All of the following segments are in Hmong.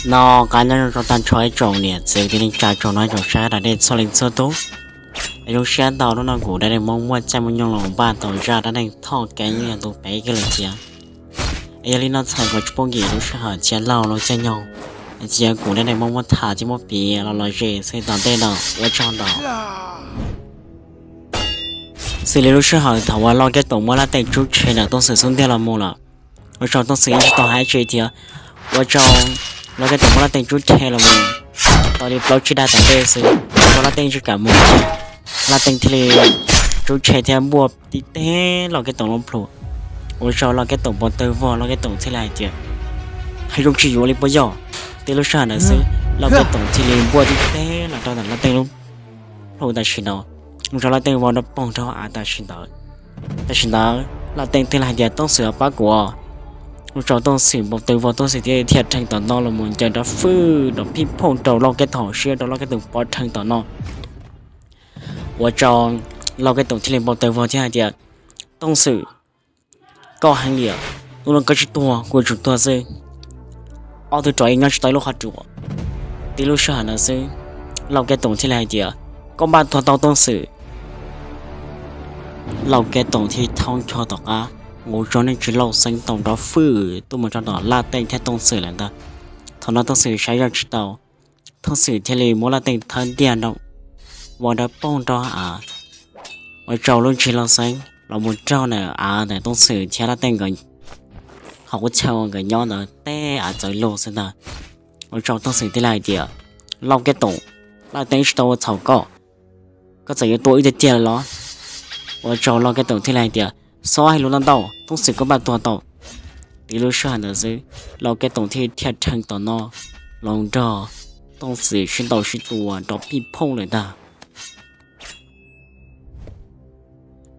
No, qab nyob zoo rau tag nrho ib tsoom niam txiv kwv tij neej tsa tsoom no tsoom saib dab neeg txhua leej txhua tus. Es zoo siab ntau hnub no kuv dab neeg Hmoob muaj caij muaj nyoog los npaj tau zaj dab neeg Thoj Keeb yog tus peb kiag lawm thiab. Es yog li no txhawm kom tsis poob nkim lub sij hawm thiab laug lub caij nyoog, es cia kuv dab neeg Hmoob muab tham thiab muab piav los lom zem xwb tom ntej no, ua tsaug ntau. Xws li lub sij hawm thaum uas Lauj Kev Toom muab Laj Teej rub tshem ntawm Tooj Xwm xub ntiag los mus lawm, ua rau Tooj Xwm yeej tsis tau hais dab tsi thiab. Ua rau Lauj Kev Toom muab Laj Teej rub tshem los mus tau li plaub tsib dag tom ntej xwb, ua rau Laj Teej tsis kam mus thiab. Laj Teej thiaj li rub tshem thiab npuaj tib teg Lauj Kev Toom lub plhu. Ua rau Lauj Kev Toom npau taws vog, Lauj Kev Toom thiaj li hais tias, hais zoo tsis yuav li puas yog? Tib lub sij hawm ntawd xwb, Lauj Kev Toom thiaj li npuaj tib teg los rau ntawm Laj Teej lub plhu tam sim ntawd, ua rau Laj Teej vau nrov poog rau av tam sim ntawd. Tam sim ntawd Laj Teej thiaj li hais tias, Tooj Xwm, pab kuv. Ua rau Tooj Xwm npau taws vog, Tooj Xwm thiaj li dhia rhees tom no los mus ncaws nrov fwj nrov phij phooj rau Lauj Kev Toom siab, rau Lauj Kev Toom pov rhees tom no. Ua rau Lauj Kev Toom thiaj li npau taws vog thiab hais tias, Tooj Xwm, koj heev li, hnub no koj tsis tuag kuv yuav tsum tuag xwb. Ob tug rov ib nyob tsis tau ib lub qhov tsua. Tib lub sij hawm ntawd xwb, Lauj Kev Toom thiaj li hais tias, koj npaj tuag tau Tooj Xwm. Lauj Kev Toom thiaj li thaub ncho tom qab, nqus zog neej tsis lauj xeeb tau nrov fwj tuaj mus rau tom Laj Teej thiab Tooj Xwm lawm ntag. Thaum no Tooj Xwm saib zoj tsis tau, Tooj Xwm thiaj li muab Laj Teej thawb ntiag nroo, vau nrov poog nrog av, ua rau lub nrig lauj xeeb los mus raug ntawm av ntawm Tooj Xwm thiab Laj Teej nkawd qhov qub chaw uas nkawd nyob ntawd tej av txawv lug xwb ntag. Ua rau Tooj Xwm thiaj li hais tias, Lauj Kev Toom, Laj Teej tsis tau ua txhaum koj, koj txawm yuav tua wb tiag tiag los? Ua rau Lauj Kev Toom thiaj li hais tias, txhob hais lus ntau ntau, Tooj Xwm koj npaj tuag tau. Tib lub sij hawm ntawd xwb, Lauj Kev Toom thiaj li dhia rhees tom no los nrog Tooj Xwm sib ntaus sib tua nrov phij phooj lawm ntag.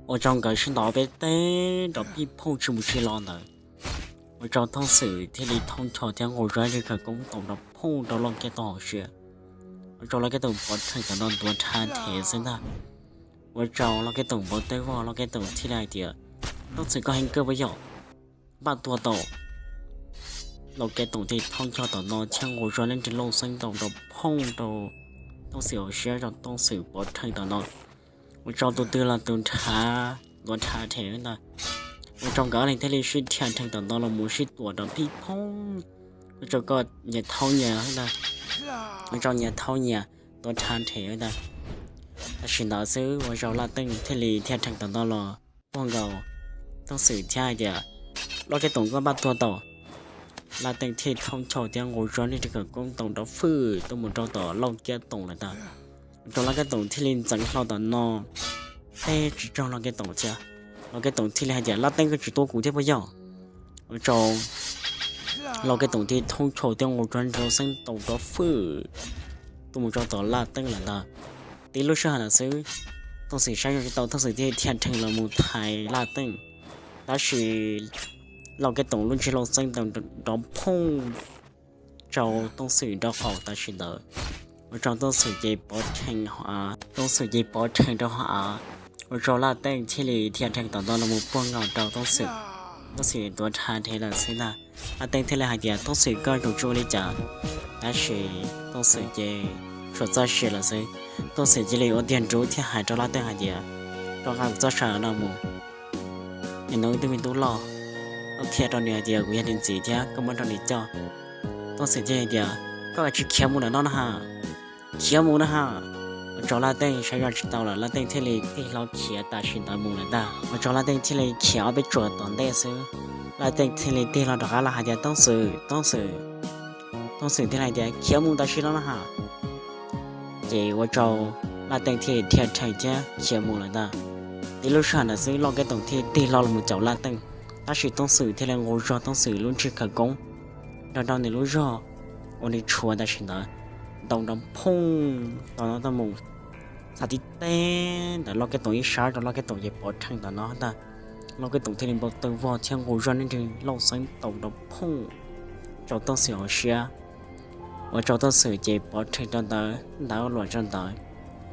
Ua rau nkawd sib ntaus peb teg nrov phij phooj tsis mus tsis los ntawd, ua rau Tooj Xwm thiaj li thaub ncho thiab nqus zog neej tsis khawv koob tau nrov phooj rau Lauj Kev Toom hauv siab. Ua rau Lauj Kev Toom pov rhees tom no ntuav rha thev xwb ntag. Ua rau Lauj Kev Toom npau taws vog, Lauj Kev Toom thiaj li hais tias, Tooj Xwm koj heev kawg puas yog? Npaj tuag tau. Lauj Kev Toom thiaj thaub ncho tom no thiab nqus zog neej tsis lauj xeeb tau nrov phooj rau Tooj Xwm hauv siab, ua rau Tooj Xwm pov rhees tom no. Ua rau tus twg los tus nrhav ntuav rha thev ntag. Ua rau nkawd ob leeg thiaj li sib dhia rhees tom no los mus sib tuam nrov phij phooj. Ua rau koj nyias thaub nyias ntag, ua rau nyias thaub nyias ntuav rha thev ntag. Tam sim ntawd xwb ua rau Laj Teej thiaj li dhia rhees tom no los puag nkaus Tooj Xwm thiab hais tias, Lauj Kev Toom koj npaj tuag tau. Laj Teej thiaj thaub ncho thiab nqus zog neej tsis khawv koob tau nrov fwj tuaj mus rau tom Lauj Kev Toom lawm ntag. Ua rau Lauj Kev Toom thiaj li ntxeev hlo tom no, teb tsis raug Lauj Kev Toom thiab. Lauj Kev Toom thiaj li hais tias, Laj Teej koj tsis tua kuv thiab puas yog? Ua rau Lauj Kev Toom thiaj thaub ncho thiab nqus zog neej tsis lauj xeeb tau nrov fwj tuaj mus rau tom Laj Teej lawm ntag. Tib lub sij hawm ntawd xwb, Tooj Xwm saib zoj tsis tau, Tooj Xwm thiaj dhia rhees los mus thaiv Laj Teej. Tab sis Lauj Kev Toom lub nrig lauj xeeb tau nrov phooj rau Tooj Xwm nraub qaum tam sim ntawd. Ua rau Tooj Xwm ces pov rhees hauv av, Tooj Xwm ces pov rhees rau hauv av. Ua rau Laj Teej thiaj li dhia rhees tom no los mus puag nkaus rau Tooj Xwm. Tooj Xwm ntuav rha thev lawm xwb ntag. Laj Teej thiaj li hais tias, Tooj Xwm koj yuav tsum ua li cas? Tab sis Tooj Xwm ces tsuas txoj sia lawm xwb. Tooj Xwm cia li ua tiag nrub thiab hais rau Laj Teej hais tias, koj nqa kuv txoj sa no mus, nws hnub twg me tub loj, koj qhia rau nws hais tias kuv yog nws txiv thiab koj muab rau nws coj. Tooj Xwm thiaj hais tias, koj tsis khiav mus lawm no na ha, khiav mus na ha. Ua rau Laj Teej saib zoj tsis tau lawm, Laj Teej thiaj li tig hlo khiav tam sim ntawd mus lawm ntag. Ua rau Laj Teej thiaj li khiav ob peb tsuas tom ntej xwb, Laj Teej thiaj li tig hlo rov qab los hais tias, Tooj Xwm, Tooj Xwm. Tooj Xwm thiaj li hais tias, khiav mus tam sim no na ha. Ces ua rau Laj Teej thiaj li dhia rhees thiab khiav mus lawm ntag. Tib lub sij hawm ntawd xwb Lauj Kev Toom thiaj tig hlo los mus caum Laj Teej, tab sis Tooj Xwm thiaj li nqus zog Tooj Xwm lub nrig khawv koob nrog rau nws lub zog uas nws tshuav tam sim ntawd ntaus nrov phooj tom no tuaj mus, txhais tib teg ntawm Lauj Kev Toom ib sab rau Lauj Kev Toom ces pov rhees tom no ntag. Lauj Kev Toom thiaj li npau taws vog thiab nqus zog neej nrig lauj xeeb tau nrov phooj rau Tooj Xwm hauv siab, ua rau Tooj Xwm ces pov rhees rau ntawd, ntawd luam rau ntawd,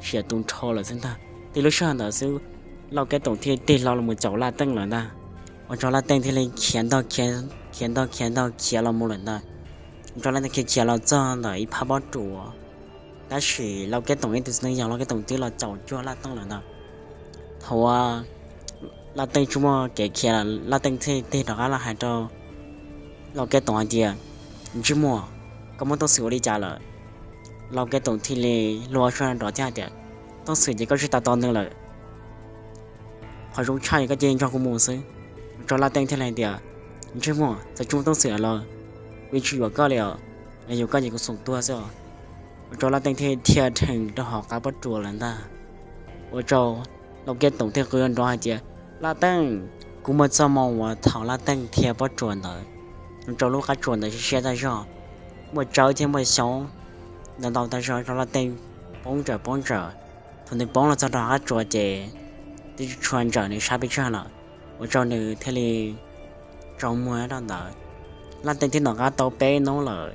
siav tu nrho lawm xwb ntag. Tib lub sij hawm ntawd xwb Lauj Kev Toom thiaj tig hlo los mus caum Laj Teej lawm ntag. Ua rau Laj Teej thiaj li khiav ntog khiav ntog khiav ntog khiav los mus lawm ntag. Ua rau Laj Teej khiav khiav los txog ntawm ib phab pob tsuas, tab sis Lauj Kev Toom ib tug txiv neej yog Lauj Kev Toom twb los caum cuag Laj Teej lawm ntag. Thaum uas Laj Teej tsis muaj kev khiav lawm, Laj Teej thiaj tig rov qab los hais rau Lauj Kev Toom hais tias, Ntsej muag, koj muab Tooj Xwm ua li cas lawm? Lauj Kev Toom thiaj li luag suab nrov thiab hais tias, Tooj Xwm ces koj tsis tas tos nws lawm. Qhov zoo tshaj koj cia li nrog kuv mus xwb. Ua rau Laj Teej thiaj li hais tias, Ntsej muag, txawm tsis muaj Tooj Xwm los kuv yeej tsis yuam koj li os, yog yuam koj ces kuv xoom tuag xwb os. Ua rau Laj Teej thiaj dhia dheev rau hauv qab pob tsuas lawm ntag. Ua rau Lauj Kev Toom thiaj qw nrov hais tias, Laj Teej! Kuv muaj txoj moo uas thaum Laj Teej dhia pob tsuas ntawd, ua rau lub qab tsuas ntawd siab siab tag zog, muaj tsawb thiab muaj xyoob ntau ntau tag zog, ua rau Laj Teej poob ntsawm poob ntsawm. Thaum nws poob los txog rau hauv qab tsuas ces twb tsis tshua ntsawm nws sab pes tsawg lawm, ua rau nws thiaj li tsaus muag rau ntawd. Laj Teej twb nov qab tau peb hnub lawm,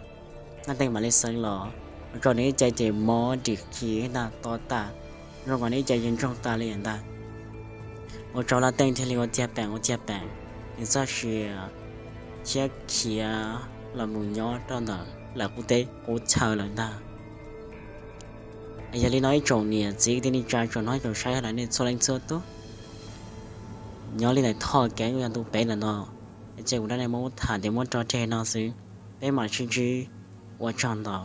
Laj Teej mam li xeev los, ua rau nws ib ce ces mob dim khi ntag to tas, zoo nkaus nws ib ce yuav ntsoog tas li ntag. Ua rau Laj Teej thiaj li ua tiag peem ua tiag peem, nws txoj sia thiab khiav los mus nyob rau ntawm lawv qub teb qub chaw lawm ntag. Yog li no ib tsoom niam txiv kwv tij neej tsa tsoom hnov tsoom saib sawv daws nej txhua leej txhua tus, nyob li ntawm Thoj Keeb yog ntu peb ntawm no, ces kuv rov nej muab tham tias muab rau tseg no xwb, peb mam sib ntsib, ua tsaug ntau.